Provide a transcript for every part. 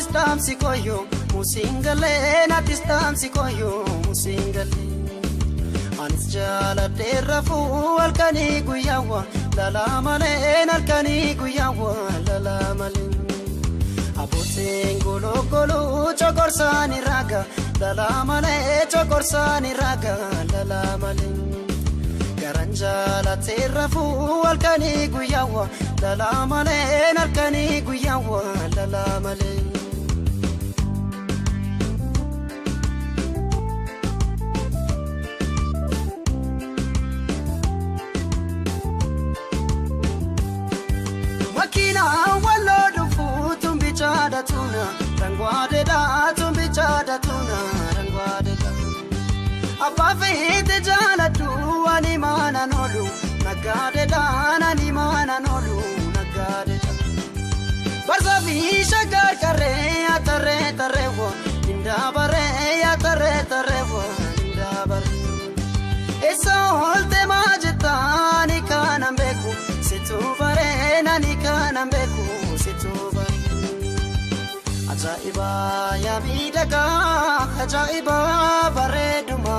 atis dhaamsi koyyoo musiingalee atis dhaamsi koyyoo musiingalee. Anis jaaladhee rafuu halkanii guyyaawwa lalaa malee halkanii guyyaawwa lalaa malee. Abbootiin gologoluu chokorsaani raga lalaa malee chokorsaani raga lalaa malee. Garaan jaalatee rafuu halkanii guyyaawwa lalaa malee halkanii guyyaawwa lalaa malee. Makiina walloo dhufu tumbichaadha tuna rangwaadedha tumbichaadha tuna rangwaadedha. Abbaa feete jaaladhu ani maanaan oolu naggaadedha ani maanaan oolu naggaadedha. Barsaa fi shaggar qarree atarree tarreewwa indaabaree atarree tarreewwa indaabaree. Eessa oolte maa jettaani kanan beeku situu baree nani kanan beeku situu baree. Ajaa'iba yaa miidhagaa ajaa'iba bareeduma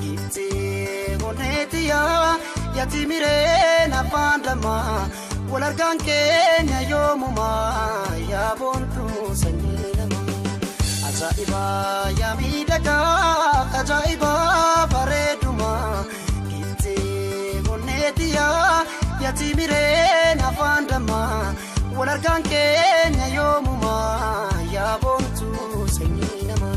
giftee onneetiyaa yaati mireen afaan dammaa wal argaan keenya yoomumaa yaa boontuu sanyii namaa. Ajaa'iba yaa miidhagaa ajaa'iba bareeduma giftee onneetiyaa yaati mireen afaan dammaa wal argaan keenya yoomumaa yaa boontuu sanyii namaa.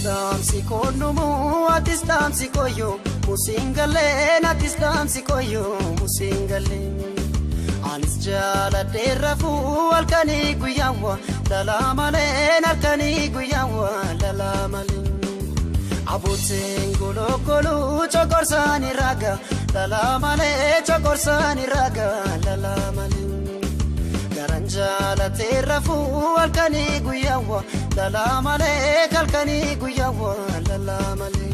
Dhaamsi konnumu atis dhaamsi koyyoo musiingalee atis dhaamsi koyyoo musiingalee. Anis jaaladhee rafuu halkanii guyyaawwa lalaa malee halkanii guyyaawwa lalaa malee. Abbootiin gologoluu chokorsaani raga lalaa malee chokorsaani raga lalaa malee. Garaan jaalatee rafuu halkanii guyyaawwa lalaa malee halkanii guyyaawwa lalaa malee.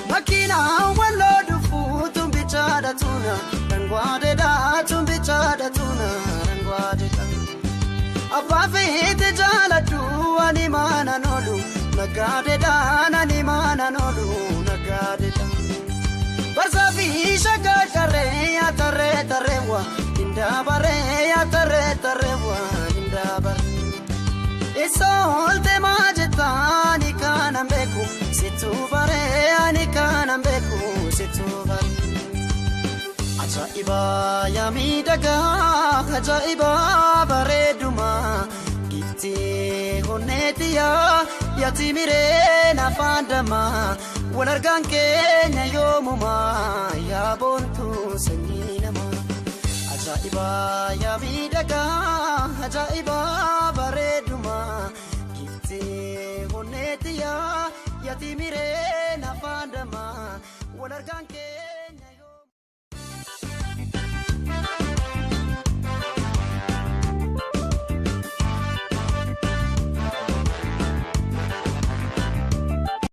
Makiina walloo dhufu tumbichaadha tuna rangwaadedha tumbichaadha tuna rangwaadedha. Abbaa feete jaaladhu ani maanaan oolu naggaadedha ani maanaan oolu naggaadedha. Barsaa fi shaggar qarree atarree tarreewwa indaabaree atarree tarreewwa indaabaree. Eessa oolte maa jettaani kanan beeku situu baree ani kanan beeku situu baree. Ajaa'iba yaa miidhagaa ajaa'iba bareeduma giftee onneetiyaa yaati mireen afaan dammaa wal argaan keenya yoomumaa yaa boontuu sanyii namaa. Ajaa'iba yaa miidhagaa ajaa'iba bareeduma giftee onneetiyaa yaati mireen afaan dammaa wal argaan keenya.